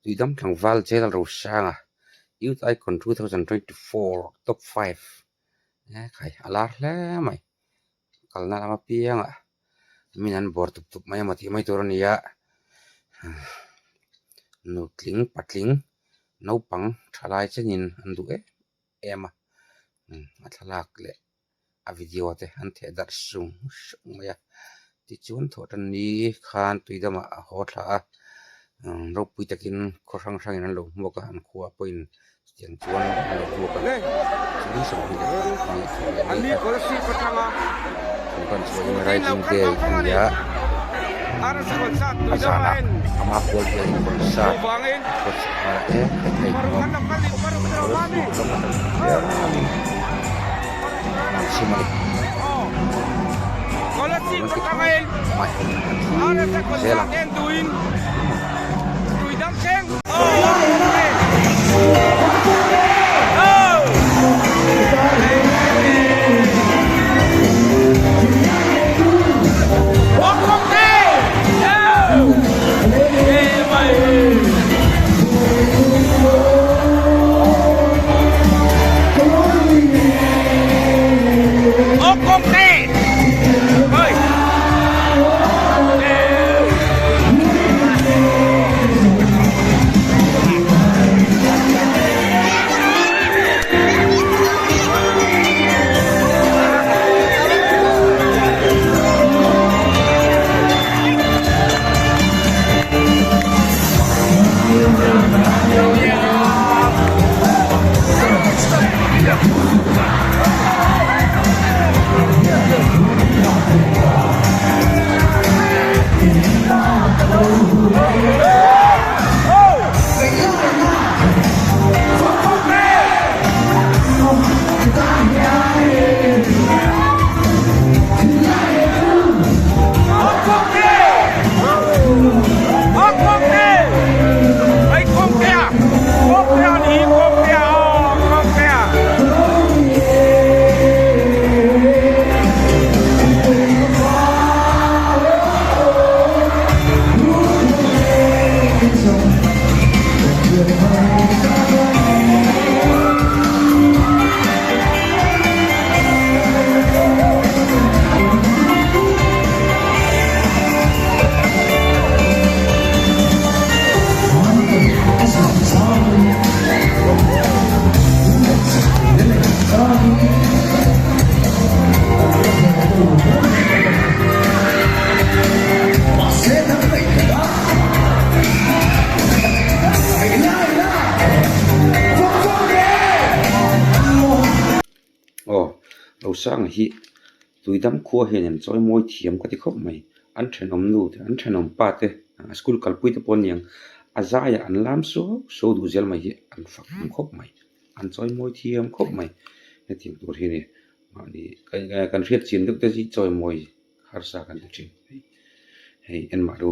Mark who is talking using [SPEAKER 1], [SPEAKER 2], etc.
[SPEAKER 1] Tuidam tlangval Jail Rosanga Youth Icon 2024 Top 5 khai a lar hle mai kalna lam apiangah min an bawr tup tup mai emaw tih mai tur a ni a nutling patling naupang thalai chenin an duh em em a a thlalak leh a video te an theh darh sung sung mai a tichuan thawhtan ni khan tui damah a haw thla a ropui takin khaw hrang hrangin an lo hmuak a an khua pawhin chutiang chuan an lo hmuak a chuan 22 kan chuan rising day a ni a a zanah ama kual hian concert Aw Rosanga hi Tuidam khua hian an chawi mawi thiam ka ti khawp mai an thenawm nu te an thenawm pa te school kalpui te pawh an ni ang a zaiah an lam suau suau duh zel mai hi an fak awm khawp mai an chawi mawi thiam khawp mai hetiang tur hi a ni mahni kan hriat chian deuh te hi chawi mawi harsa kan ti thin hei en mah ru.